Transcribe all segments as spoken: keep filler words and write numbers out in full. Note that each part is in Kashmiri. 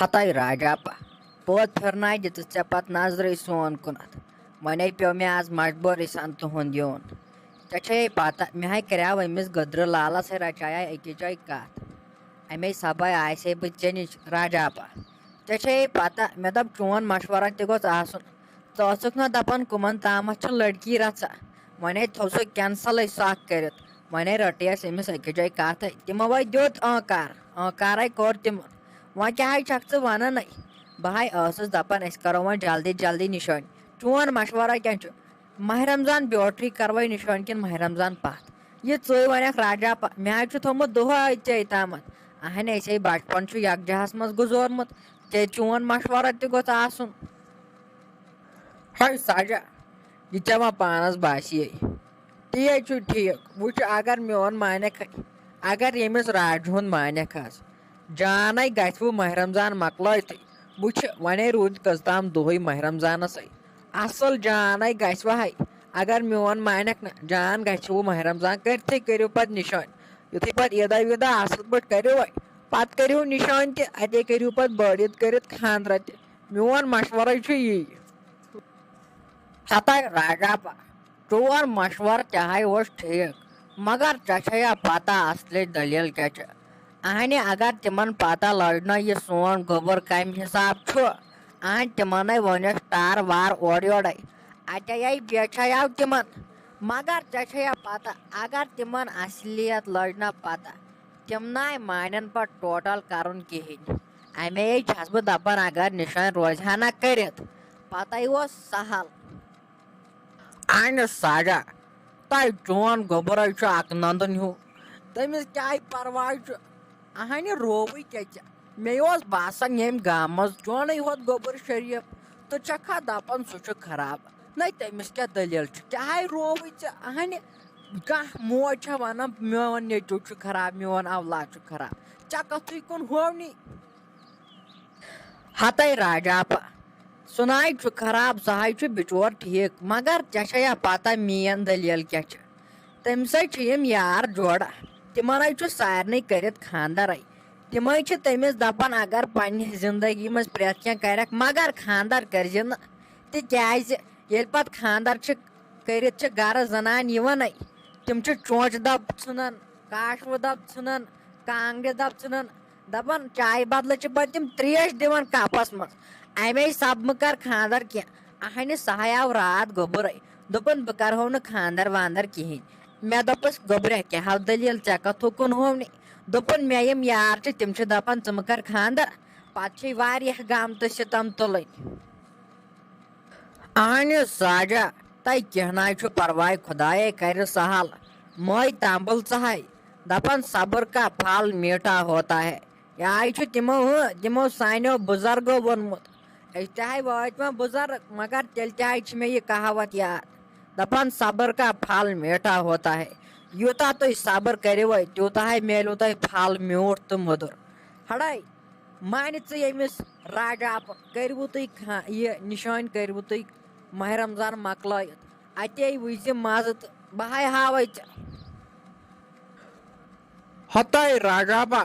ہتاے راجاپا، پوت پھِرناے دِژٕتھ ژےٚ پتہٕ نظرٕے سون کُنتھ۔ وۄنے پیوٚو مےٚ آز مجبوٗرٕے سان تُہُنٛد یُن۔ ژےٚ چھے پتہ، مےٚ ہاے کریاو أمِس گٔدرٕ لالس ہے رچایے أکِس جایہِ کتھ۔ اَمے سببے آیسے بہٕ ژےٚ نِش راجاپا۔ ژےٚ چھے پتہ، مےٚ دوٚپ چون مشورہ تہِ گوٚژھ آسُن۔ ژٕ ٲسٕکھ نا دپان کُمن تامتھ چھِ لڑکی رژھا؟ وۄنے تھوٚو سُہ کینسلٕے سکھ کٔرِتھ۔ وۄنے رٔٹیس أمِس أکِس جایہِ کتھٕے۔ تِمو ہے دیُت آنکار، آنکارے کوٚر تِمن۔ وۄنۍ کیٛاہ ہے چھکھ ژٕ ونان ہے؟ بہٕ ہے ٲسٕس دپان أسۍ کرو وۄنۍ جلدی جلدی نِشٲنۍ۔ چون مشورہ کیٛاہ چھُ؟ ماہِ رمضان بیوٹھٕے کروے نِشٲنۍ کِنہٕ ماہِ رمضان پتھ؟ یہِ ژٕے ونکھ راجا پا-، مےٚ ہے چھُ تھوٚمُت دۄہے ژے تامتھ۔ اہنہِ، أسے بچپن چھُ یکجاہس منٛز گُزورمُت، ژےٚ چون مشورہ تہِ گوٚژھ آسُن۔ ہے سجا، یہِ ژےٚ وۄنۍ پانس باسی، تی ہے چھُ ٹھیٖک۔ وٕچھ، اگر میون مانکھ، اگر ییٚمِس راجہِ ہُنٛد مانکھ آسہِ، جانے گژھِ وۄنۍ ماہِ رمضان مۄکلٲیتھٕے۔ وٕچھ، وۄنے روٗدۍ کٔژ تام دۄہٕے ماہِ رمضانسٕے۔ اصل جانے گژھِ وۄنۍ ہے۔ اگر میون مانکھ نہ، جان گژھِ وۄنۍ ماہِ رمضان کٔرتھٕے، کٔرِو پتہٕ نِشٲنۍ۔ یُتھُے پتہٕ عیٖدا ویٖدا اصل پٲٹھۍ کٔرِو وۄنۍ، پتہٕ کٔرِو نِشٲنۍ تہِ، اتے کٔرِو پتہٕ بٔڑ عیٖد کٔرِتھ خانٛدرا تہِ۔ میون مشورے چھُ یی۔ ہتاے راجاپا، چون مشورٕ تہِ ہاے اوس ٹھیٖک، مگر ژےٚ چھےٚ یا پتہ اصلٕچ دٔلیٖل کیٛاہ چھِ؟ اہنہِ، اگر تِمن پتہ لٔج نہ یہِ سون گوٚبُر کمہِ حساب چھُ، اہنہِ، تِمنے ؤنِس ٹار وار اورٕ یورے، اتے یے بیچھے آو تِمن۔ مگر ژےٚ چھےٚ یا پتہ، اگر تِمن اصلیت لٔج نہ پتہ، تِم ناے مانن پتہٕ ٹوٹل کرُن کِہیٖنۍ۔ اَمے چھَس بہٕ دَپان، اگر نِشٲنۍ روزِ ہا نہ کٔرِتھ، پَتَے اوس سَہَل۔ اَہنہِ ساجا، تۄہہِ چون گوٚبرَے چھُ اَکہٕ نَندُن ہیوٗ۔ تٔمِس کیٛاہ پَرواے چھُ؟ اَہنہِ رووٕے کیٛاہ ژےٚ؟ مےٚ اوس باسان، ییٚمہِ گامہٕ منٛز چونُے ہوت گوٚبُر شریٖف، تہٕ ژےٚ کھا دَپان سُہ چھُ خراب؟ نَے، تٔمِس کیٛاہ دٔلیٖل چھِ؟ کیٛاہ رووٕے ژےٚ؟ اَہنہِ کانٛہہ موج چھےٚ وَنان، "میون نیٚچوٗ چھُ خراب، میون اولاد چھُ خراب"؟ ژےٚ کَتھٕے کُن ہوونی۔ ہَتَے راجاپا، سُہ نَے چھُ خراب، سُہ ہَے چھُ بِچور ٹھیٖک، مگر ژےٚ چھےٚ یا پَتہ میٛٲنۍ دٔلیٖل کیٛاہ چھِ؟ تٔمۍ سۭتۍ چھِ یِم یار جوڑا، تِمَن ہَے چھُ سارنٕے کٔرِتھ خانٛدَرَے۔ تِمَے چھِ تٔمِس دَپان، اگر پنٛنہِ زِندگی منٛز پرٛٮ۪تھ کینٛہہ کَرٮ۪کھ، مگر خانٛدَر کٔرۍ زِ نہٕ، تِکیٛازِ ییٚلہِ پَتہٕ خانٛدَر چھِ کٔرِتھ چھِ گرٕ زنان یِوانٕے۔ تِم چھِ چونچہٕ دب ژھٕنان، کاشوٕ دب ژھٕنان، کانٛگرِ دب ژھٕنان، دپان چایہِ بدلہٕ چھِ پتہٕ تِم تریش دِوان کپس منٛز۔ امے سب مہٕ کر خانٛدر کینٛہہ۔ اہنہِ سہے آو راتھ گوٚبرے، دوٚپُن، "بہٕ کرہو نہٕ خانٛدر وانٛدر کِہیٖنۍ۔" مےٚ دوٚپُس، "گوٚبرہ، کیٛاہ ہو دٔلیٖل، ژےٚ کتھ ہُکُن ہوونٕے؟" دوٚپُن، "مےٚ یِم یار چھِ، تِم چھِ دپان، ژٕ مہٕ کر خانٛدر، پتہٕ چھے واریاہ غم تہٕ ستم تُلٕنۍ۔" اہنہِ ساجا، تۄہہِ کینٛہہ ناے چھُ پرواے، خدایے کرِ سہل۔ مٲے تمبل ژہے، دپان، "صبر کا پھل میٹھا ہوتا ہے۔" یہِ آے چھُ تِمو، ہُہ، تِمو سانیو بُزرگو ووٚنمُت۔ أسۍ تہِ ہاے وٲتۍ وۄنۍ بُزرگ، مگر تیٚلہِ تہِ ہاے چھِ مےٚ یہِ کہاوت یاد، دپان، "صبر کا پھل میٹھا ہوتا ہے۔" یوٗتاہ تُہۍ صبر کٔرِو، تیوٗتاہ ہاے میلوٕ تۄہہِ پھل میوٗٹھ تہٕ مٔدُر۔ ہڑے، مانہِ ژٕ ییٚمِس راجاپہٕ، کٔرِوٕ تُہۍ خا-، یہِ نِشٲنۍ کٔرِوٕ تُہۍ ماہِ رمضان مۄکلٲیِتھ۔ اَتے وٕچھ زِ مَزٕ تہٕ بہٕ ہاے ہاوَے ژےٚ۔ ہتاے راجاپا،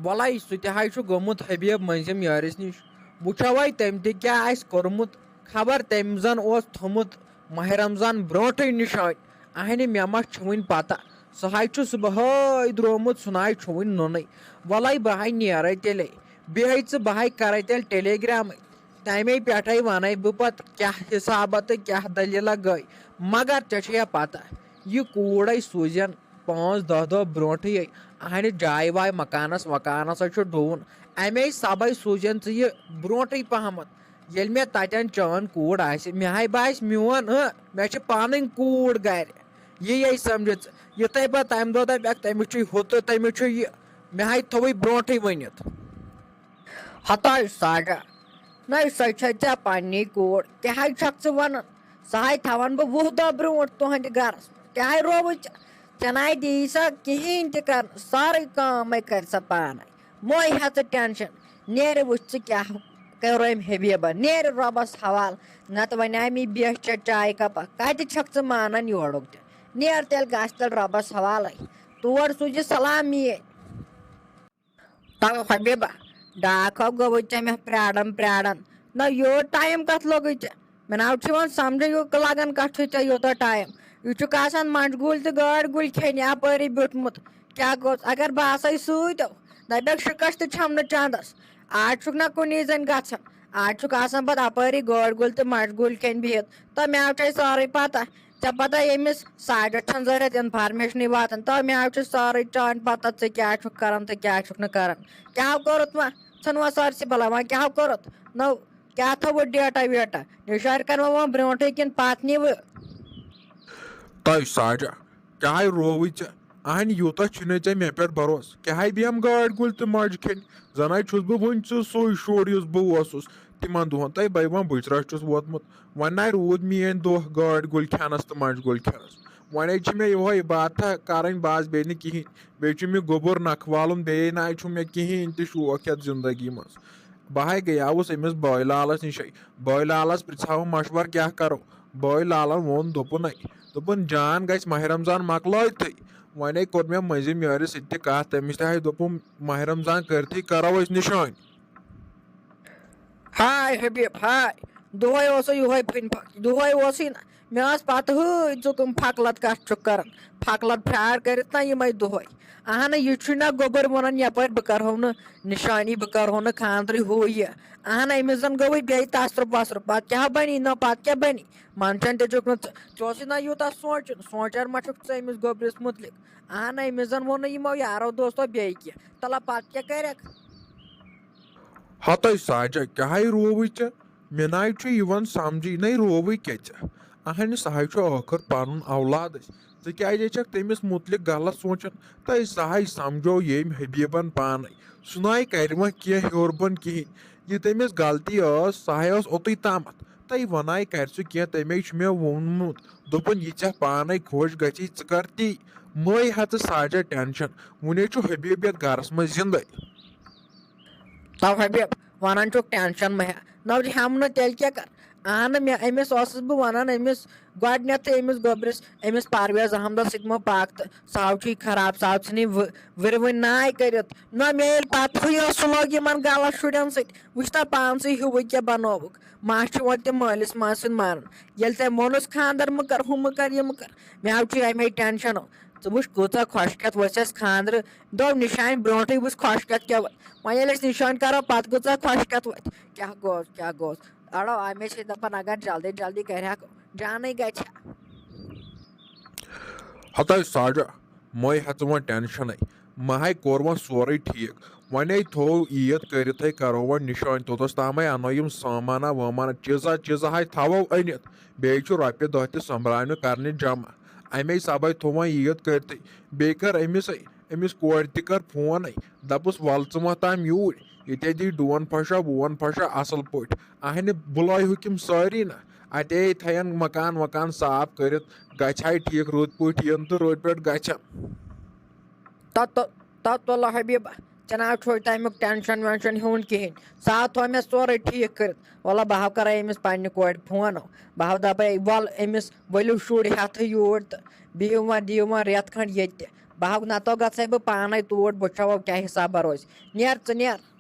وَلَے سُہ تہِ ہاے چھُ گوٚمُت حبیب مٔنٛزِم یٲرِس نِش۔ وٕچھو وَے تٔمۍ تہِ کیٛاہ آسہِ کوٚرمُت۔ خبر تٔمۍ زَن اوس تھوٚمُت ماہِ رمضان برونٛٹھٕے نِشٲنۍ۔ اہنہِ، مےٚ ما چھُ وٕنہِ پتہ، سُہ ہاے چھُ صُبحٲے درٛومُت، سُہ ناے چھُ وٕنہِ نوٚنُے۔ وَلَے بہٕ ہاے نیرَے تیٚلے، بیٚہے ژٕ، بہٕ ہاے کَرَے تیٚلہِ ٹیلی گرٛامٕے۔ تَمے پٮ۪ٹھَے وَنَے بہٕ پَتہٕ کیٛاہ حِسابہ تہٕ کیٛاہ دٔلیٖلہ گٔے۔ مگر ژےٚ چھےٚ یا پتہ، یہِ کوٗر ہے سوٗزٮ۪ن پانٛژھ دَہ دۄہ برونٛٹھٕے۔ اہنہِ، جاے واے مکانَس وکانَس ہے چھُ ڈوٗن۔ اَمے سبَے سوٗزٮ۪ن ژٕ یہِ برونٛٹھٕے پہمَتھ۔ ییٚلہِ مےٚ تَتٮ۪ن چٲنۍ کوٗر آسہِ، مےٚ ہاے باسہِ میون، اۭں، مےٚ چھِ پَنٕنۍ کوٗر گَرِ۔ یہِ یے سَمجھِ ژٕ۔ یِتھَے پٲٹھۍ تَمہِ دۄہ دَپہِ اَکھ، "تٔمِس چھُے ہُہ تہٕ تٔمِس چھُ یہِ"، مےٚ ہاے تھوٚوُے برونٛٹھٕے ؤنِتھ۔ ہتاے ساجا، نَے سۄ چھےٚ ژےٚ پنٛنی کوٗر، کیٛاہ ہاے چھَکھ ژٕ وَنان؟ سۄ ہاے تھاوَن بہٕ وُہ دۄہ برونٛٹھ تُہٕنٛدِ گَرَس منٛز۔ کیٛاہ ہاے رووُے ژےٚ؟ ژےٚ نَے دیٖی سۄ کِہیٖنۍ تہِ کَرنہٕ، سٲرٕے کٲمَے کَرِ سۄ پانَے۔ مہٕ ہےٚ ژٕ ٹٮ۪نشَن، نیرِ وٕچھ ژٕ کیٛاہ کَرو أمۍ حبیٖبَن، نیرِ رۄبَس حوالہٕ، نَتہٕ وَنہِ ہا مےٚ بیٚہہ چےٚ چایہِ کَپا، کَتہِ چھَکھ ژٕ مانان یورُک تہِ؟ نیر تیٚلہِ گژھ تیٚلہِ رۄبَس حوالَے، تور سوٗزِ سلام میٛٲنۍ۔ تَلہٕ حبیٖبہ، ڈاکھ ہو گوٚوُے ژےٚ مےٚ پرٛاران پرٛاران۔ نہ یوٗت ٹایم کَتھ لوٚگُے ژےٚ؟ مےٚ نہ حظ چھُ یِوان سمجھے، یہِ لگان کتھ چھُے ژےٚ یوٗتاہ ٹایم؟ یہِ چھُکھ آسان منٛجہِ گوٗلۍ تہٕ گٲڈۍ گوٗلۍ کھیٚنہِ اپٲری بیوٗٹھمُت۔ کیٛاہ گوٚژھ؟ اگر بہٕ آسے سۭتۍ، دپکھ شِکش تہِ چھَم نہٕ چندس۔ آز چھُکھ نہ کُنی زٔنۍ گژھان، آز چھُکھ آسان پتہٕ اپٲری گٲڈۍ گوٗلۍ تہٕ منٛجہِ گوٗلۍ کھیٚنہِ بِہِتھ۔ تہٕ مےٚ حظ چھے سٲرٕے پتہ۔ ژےٚ پتہ ییٚمِس ساجد چھَنہٕ ضروٗرت انفارمیشنٕے واتان، تہٕ مےٚ حظ چھُ سٲرٕے چٲنۍ پتہ ژٕ کیٛاہ چھُکھ کران تہٕ کیٛاہ چھُکھ نہٕ کران۔ کیٛاہ کوٚرُتھ وۄنۍ؟ ژھٕنوا سٲرسٕے بلاے، وۄنۍ کیٛاہ کوٚرُتھ؟ نو کیٛاہ تھوٚوُ ڈیٹا ویٹا؟ نِشٲنۍ کَروا وۄنۍ برونٛٹھٕے کِنہٕ پَتہٕ نِوٕ؟ تۄہہِ ساجا، کیٛاہ رووُے ژےٚ؟ اہنہِ یوٗتاہ چھُنَے ژےٚ مےٚ پٮ۪ٹھ بروسہٕ۔ کیٛاہ ہاے بیٚہم گٲڑۍ گُلۍ تہٕ مَجہِ کھیٚنۍ؟ زَن ہاے چھُس بہٕ وٕنہِ سُہ سُے شُر یُس بہٕ اوسُس تِمَن دۄہَن۔ تۄہہِ بَے وۄنۍ بٕتھِ رَٹھ چھُس ووتمُت۔ وۄنۍ نَے روٗد میٛٲنۍ دۄہ گٲڑۍ گُلۍ کھٮ۪نَس تہٕ مَجہِ گُلۍ کھٮ۪نَس۔ وۄنۍ حظ چھِ مےٚ یِہوٚے عبادتھا کَرٕنۍ، بَس بیٚیہِ نہٕ کِہیٖنۍ۔ بیٚیہِ چھُ مےٚ گوٚبُر نَکھٕ والُن، بیٚیہِ نَے چھُ مےٚ کِہیٖنۍ تہِ شوق یَتھ زِندگی منٛز۔ بہٕ ہاے گٔیاوُس أمِس بٲے لالَس نِشَے۔ بٲے لالَس پِرٛژھاوُم مَشوَر کیٛاہ کَرو؟ بٲے لالَن ووٚن، دوٚپُن، ہے، دوٚپُن، جان گژھِ ماہِ رمضان مۄکلٲوتھٕے۔ وۄنۍ ہے کوٚر مےٚ مٔنٛزِم یٲرِس سۭتۍ تہِ کَتھ، تٔمِس تہِ ہاے دوٚپُم، ماہِ رمضان کٔرتھٕے کَرو أسۍ نِشٲنۍ۔ ہاے حبیب، ہاے، دۄہَے اوسُے یِہوٚے پھٕنۍ پھَکھ، دۄہَے اوسُے نہ۔ مےٚ ٲس پَتہٕ ہٕے ژٕ کٕم پھَکلَت کَتھ چھُکھ کَران، پھَکلَت پھرٛاٹھ کٔرِتھ نہ یِمَے دۄہَے۔ اَہَنہٕ، یہِ چھُے نہ گوٚبُر وَنان یَپٲرۍ بہٕ کَرہو نہٕ نِشٲنی، بہٕ کَرہو نہٕ خانٛدرٕے ہُہ یہِ۔ اَہَنہٕ، أمِس زَن گوٚوُے بیٚیہِ تصرُف وصرُف، پَتہٕ کیٛاہ بَنی؟ نہ پَتہٕ کیٛاہ بَنی؟ منٛدچھان تہِ چھُکھ نہٕ ژٕ، ژےٚ اوسُے نہ یوٗتاہ سونٛچُن، سونٛچان ما چھُکھ ژٕ أمِس گوٚبرِس مُتعلِق؟ اَہَنہٕ، أمِس زَن ووٚن نہٕ یِمو یارو دوستو بیٚیہِ کینٛہہ، تَلہ پَتہٕ کیٛاہ کَرٮ۪کھ؟ ہتَے ساجا، کیٛاہ ہاے رووُے ژےٚ؟ مےٚ نَے چھُ یِوان سمجھٕے نَے رووُے کیٛاہ ژےٚ۔ اہنہِ، سُہ ہاے چھُ ٲخٕر پنُن اولاد اَسہِ۔ ژٕ کیٛازِ چھَکھ تٔمِس مُتعلِق غلط سونٛچان؟ تہٕ سُہ ہاے سمجھو ییٚمۍ حبیبن پانے۔ سُہ نَے کرِ وۄنۍ کینٛہہ ہیوٚر بۄن کِہیٖنۍ۔ یہِ تٔمِس غلطی ٲس، سُہ ہاے ٲس اوٚتُے تامتھ۔ تہٕ یہِ وَناے کرِ سُہ کینٛہہ، تَمے چھُ مےٚ ووٚنمُت۔ دوٚپُن، یہِ ژےٚ پانے خۄش گژھی، ژٕ کر تی۔ مٔے ہا ژٕ ساجا ٹینشن، وُنے چھُ حبیب یتھ گرس منٛز زندے۔ تو حبیب، ونان چھُکھ ٹینشن مہ ہےٚ۔ نہ حظ ہٮ۪مہٕ نہٕ، تیٚلہِ کیٛاہ کر؟ اہنہٕ، مےٚ أمِس اوسُس بہٕ ونان، أمِس گۄڈٕنیتھٕے أمِس گوٚبرِس، أمِس پرویز احمدس سۭتۍ مہ پاک تہٕ سُہ ہاو چھُے خراب، سُہ ہاو ژھٕنٕے وِ-، وِرٕ وٕنۍ ناے کٔرِتھ۔ نہ، مےٚ ییٚلہِ پتہٕ ہُہ یہِ، سُہ لوٚگ یِمن غلط شُرٮ۪ن سۭتۍ، وٕچھ تہ پانسٕے ہیوٗ کیٛاہ بنووُکھ۔ ما چھُ وۄنۍ تہِ مٲلِس ماجہِ سُنٛد مانان؟ ییٚلہِ تٔمۍ ووٚنُس خانٛدر مہ کر، ہُہ مہ کر، یہِ مہ کر، مےٚ حظ چھُ اَمے ٹینشن۔ ژٕ وٕچھ کۭژاہ خۄش کھٮ۪تھ ؤژھ اَسہِ خانٛدرٕ۔ دوٚپ نِشانہِ برونٛٹھٕے وٕچھ خۄش کھٮ۪تھ کیٛاہ وَ-، وۄنۍ ییٚلہِ أسۍ نِشٲنۍ کَرو، پَتہٕ کۭژاہ خۄش کھٮ۪تھ وَتھِ۔ کیٛاہ گوٚژھ، کیٛاہ گوٚژھ؟ اَڑو، اَمے چھِ دَپان اگر جلدی جلدی کَرِ ہا، جانٕے گژھِ ہا۔ ہَتَے ساڑٕ، مَے ہَہ ژٕ وۄنۍ ٹٮ۪نشَنٕے۔ مَہَے کوٚر وۄنۍ سورُے ٹھیٖک۔ وۄنۍ ہے تھوٚو عیٖد کٔرِتھَے کَرو وۄنۍ نِشٲنۍ، توٚتَس تامَے اَنو یِم سامانہ وامانہ، چیٖزا چیٖزا ہَے تھاوو أنِتھ۔ بیٚیہِ چھُ رۄپیہِ دَہ تہِ سۄمبراونہِ کَرنہِ جمع۔ اَمے سبَے تھوٚو وۄنۍ عیٖد کٔرتھٕے۔ بیٚیہِ کٔر أمِس، أمِس کورِ تہِ کٔر فونَے۔ دَپُس، وَلہٕ ژٕ وۄنۍ تام یوٗرۍ۔ ییٚتہِ دی ڈون پھَشا، وون پھَشا اَصٕل پٲٹھۍ۔ اَہنہِ بُلٲیہُکھ یِم سٲری نہ۔ اَتے تھاین مکان وکان صاف کٔرِتھ۔ گژھِ ہاے ٹھیٖک رُت پٲٹھۍ یِن تہٕ رٔتۍ پٲٹھۍ گژھن۔ تَتھ تہٕ، تَتھ تُلہٕ حبیٖبہ، ژےٚ نہ حظ چھُے تَمیُک ٹٮ۪نشَن وٮ۪نشَن ہیوٚن کِہیٖنۍ۔ سُہ ہا تھوٚو مےٚ سورُے ٹھیٖک کٔرِتھ۔ وَلہٕ بہٕ ہا کَرَے أمِس پنٛنہِ کورِ فون۔ بہٕ ہا دَپَے، وَلہٕ أمِس ؤلِو شُرۍ ہٮ۪تھٕے یوٗرۍ تہٕ بِہِو وۄنۍ، دِیِو وۄنۍ رٮ۪تھ کھنٛڈ ییٚتہِ۔ بہٕ ہا نَتہٕ گژھَے بہٕ پانَے توٗرۍ، بہٕ وٕچھَو کیٛاہ حِسابہ روزِ۔ نیر ژٕ نیر۔